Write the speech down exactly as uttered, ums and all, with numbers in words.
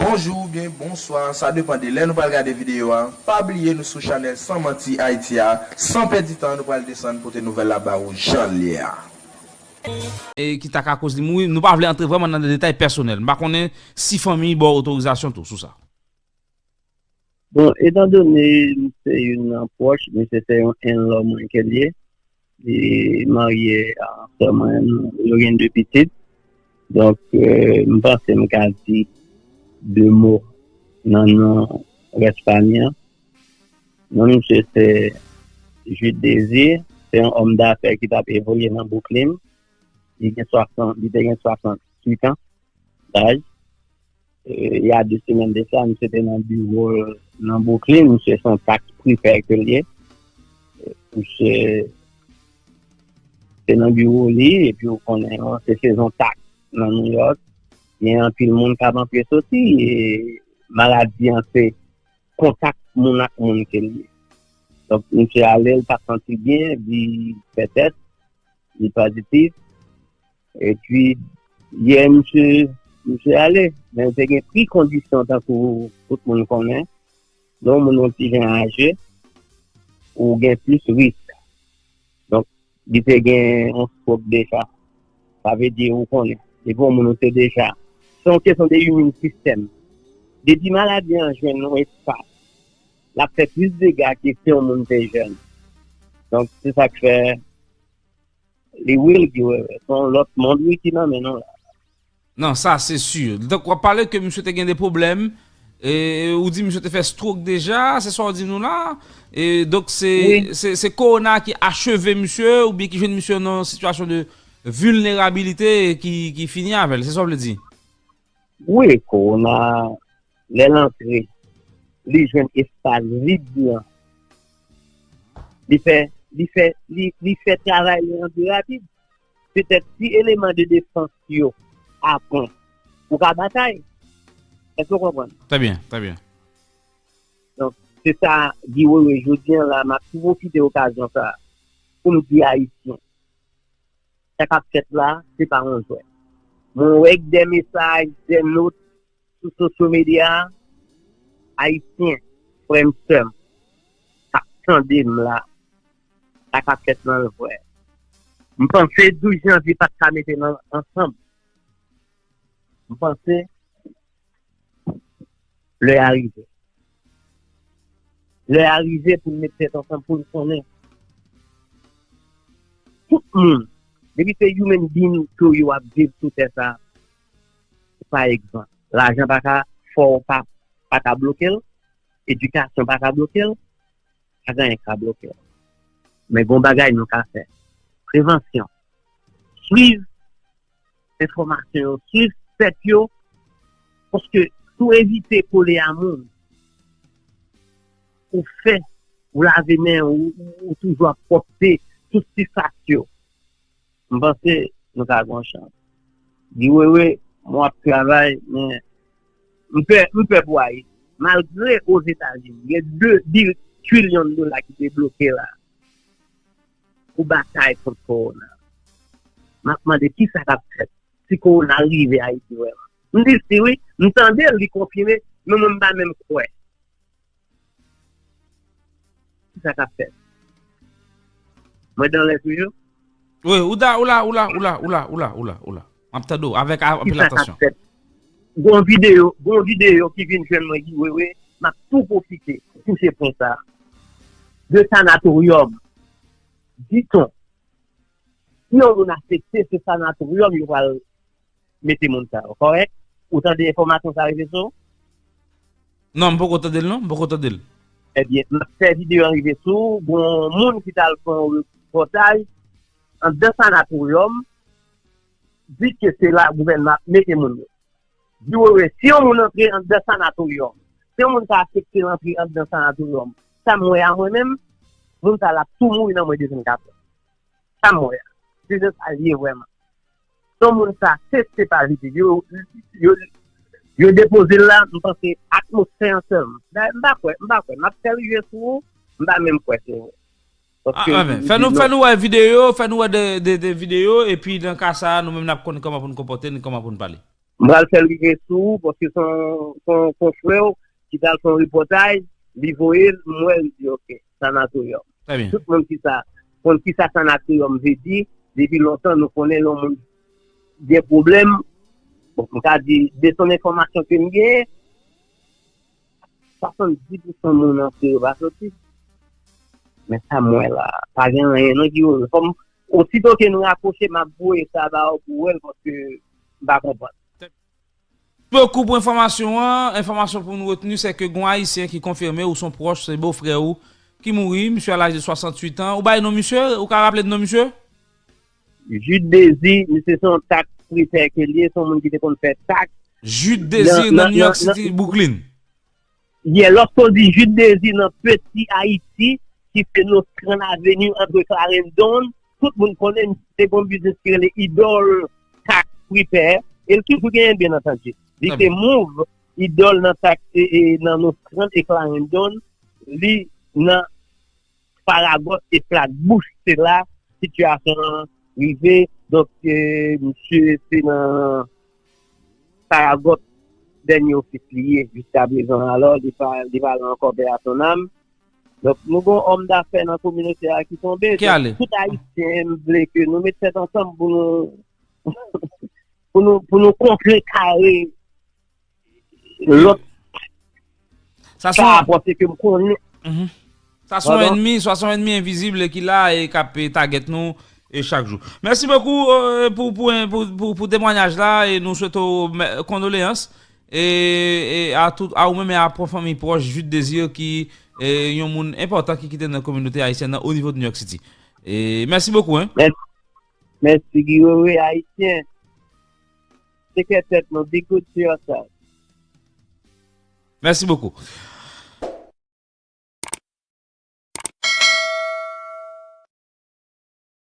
Bonjou oubyen bonswa, sa depann de lè nou pral gade videyo a. Pa bliye nou sou chanèl San Manti Ayiti a. San pèdi tan, nou pral desann pote nouvèl la ba ou jan l ye a. E ki ta ka koz li mouri. Nou pa vle antre vrèman nan detay pèsonèl. M pa konnen si fanmi ba w otorizasyon tou sou sa. Bon, etandone m se youn nan pwòch, misye se yon in-law mwen ke l ye. Li marye a sè mwen, yo gen de pitit. Donk, euh, m panse m ka di de mo nan non rès fanmi an. Non misye se Jude Désir, se yon òm dafè ki t ap evolye nan Brooklyn. Li gen swasant, li te gen swasant uit an daj. E, y a de semèn de sa, misye te nan biwo l nan Brooklyn, misye se yon tax preparer ke l ye. Misye te nan biwo li, epi ou konnen, se sezon tax nan New York. Gen anpil moun k ap antre soti, e maladi an se kontak moun ak moun ke l ye. Donk, misye ale, l pa t santi byen, li fè tès, li pozitif. Epi, yè, misye, misye ale. Men te gen pri kondisyon tankou tout moun konnen. Lè yon moun yon ti jan aje, ou gen plis risk. Donk, li te gen yon stroke deja. Sa vle di, ou konnen, depi yon moun ou te deja, se yon kesyon de immune system. Depi maladi an jwenn yon espas, l ap fè plis dega ke si yon moun te jèn. Donk, se sa k fè li, wi, l gen wè, se yon lòt mond, wi, ki nan men nou la. Non, sa se si. Donk, w ap pale ke misye te gen de pwoblèm. E, ou di misye te fè stroke deja, se sa w di nou la. E, donk, se, wi, se, se kowona ki acheve misye, oubyen ki jwenn misye nan yon sitiyasyon de vilnerabilite e ki, ki fini avè l. Se sa w vle di? Wi, kowona, lè l antre, li jwenn espas vid lan. Li fè, li fè, li, li fè travay li an pi rapid. Petèt si eleman de defans yo aprann, ou ka batay. Èske w konprann? Trè byen, trè byen. Donk, se sa, Guy Wewe, jodi an la, m ap tou pwofite okazyon sa a pou m di Ayisyen, sa k ap fèt la, se pa yon jwèt. Mwen wè k de mesaj, de nòt sou sosyo medya, Ayisyen, frè m, sè m, k ap tande m la, sa k ap fèt nan l vrè. M panse douz janvye pa t ka mete n ansanm. M panse lè a rive. Lè a rive pou n met tèt ansanm pou n konnen tout moun, depi se human being tou yo ap viv sou tè sa, pa egzanp, lajan pa ka fè w pa, pa ka bloke l, edikasyon pa ka bloke l, pa gen anyen k ka bloke l. Men gon bagay nou ka fè. Prevansyon. Swiv enfòmasyon yo, swiv stèp yo, paske si w evite kole a moun, ou fè, ou lave men w, ou, ou toujou ap pwòpte tout sifas yo, m panse nou ka gen yon chans. Guy Wewe, mwen ap travay, men m pè, m pè pou Ayiti. Malgre Ozetazini, gen de bil trilyon dola ki debloke la pou batay kont kowona. M ap mande kisa k ap fèt si kowona rive Ayiti vrèman. M di si wi, m tande l, li konfime, men mwen m pa menm kwè. Kisa k ap fèt? Mwen dan lè toujou? Wi, ou da, ou la, ou la, ou la, ou la, ou la, ou la, ou la. M ap tande w avèk a- anpil atansyon. Kisa k ap fèt? Gon videyo, gon videyo ki vin jwenn mwen, Guy Wewe, m ap tou pwofite touche pwen sa a. De sanatoryòm, diton, si yon moun afekte, se sanatoryòm yo pral mete moun sa yo, kòrèk? Ou tande enfòmasyon sa rive sou ou? Non, m poko tande l non, m poko tande l. Ebyen, m ap fè videyo an rive sou ou. Gon moun ki t al fè yon repòtaj anndan sanatoryòm, di ke se la gouvènman ap mete moun yo. Di Wewe, si yon moun antre anndan sanatoryòm, si yon moun sa afekte l antre anndan sanatoryòm, sa m wè a mwen menm, moun sa l ap tou mouri nan mwen de vennkat è. Sa m wè a. Se jan sa l ye vrèman. Si yon moun sa, se, se pa vide. Yo, yo, yo depoze l la, m panse atmosfè an sèlman. Dayè, m pa kwè, m pa kwè. M ap fè rive sou ou, m pa menm kwè se vre. Paske, ah, men, fè nou, fè nou wè videyo, fè nou wè de, de, de videyo, epi nan ka sa a, nou menm n ap konn kòman pou n konpòte n, kòman pou n pale. M pral fè l rive sou ou, paske se yon, se yon, se yon frè w ki t al fè yon repòtaj, li voye l, m wè, m di, "Ok, sanatoryòm." Trè byen. Tout moun ki sa, konn ki sa sanatoryòm vle di, depi lontan nou konnen lè yon moun gen pwoblèm. Bon, m ka di, de son enfòmasyon ke m genyen, swasanndis pousan moun antre yo pa soti. Men sa m wè la, pa gen anyen non ki yo. Kòm, osito ke nou rakwoche, m ap voye sa ba w pou w wè l, paske m pa konprann. Bokou pou enfòmasyon an. Enfòmasyon pou nou retni, se ke gon Ayisyen ki konfime ou son pwòch, se bofrè ou, ki mouri, misye a laj de swasanntuit an. Ou bay non misye? Ou ka raple non misye? Jude Désir, misye se yon tax preparer ke li ye, se yon moun ki te konn fè tax. Jude Désir nan New York City, Brooklyn. Yeah, lòske w di Jude Désir nan Petit Haïti, ki se Nostrand Avenue antre Clarendon, tout moun konnen misye te gon biznis ki rele Idol Tax Preparer, e l toujou genyen byen antandi. Li te move Idol nan tax e, e nan Nostrand e Clarendon, li nan Farragut e Flatbush, se la sitiyasyon an rive. Donk, e, misye se nan Farragut dènye ofis li ye jiska prezan. Alò, li pa, li pa la ankò, pè a son âme. Donk, nou gon òm dafè nan kominote a ki tonbe. Donk, tout Ayisyen, m vle ke nou met tèt ansanm pou nou, pou nou, pou nou kontrekare lòt. Sa se yon, sa se yon ennmi, sa se yon ennmi envizib ki la e k ap tagèt nou e chak jou. Mèsi bokou, e, pou, pou, pou, pou, pou temwanyaj la, e nou swete w mè- kondoleyans e, e a tout, a ou menm e a pwòf fanmi pwòch Jude Désir ki, e, yon moun enpòtan ki kite nan kominote ayisyèn nan o nivo de New York City. E mèsi bokou, en. Mèsi Guy Wewe, Ayisyen. Take care tèt nou, be good to yourself. Mèsi bokou.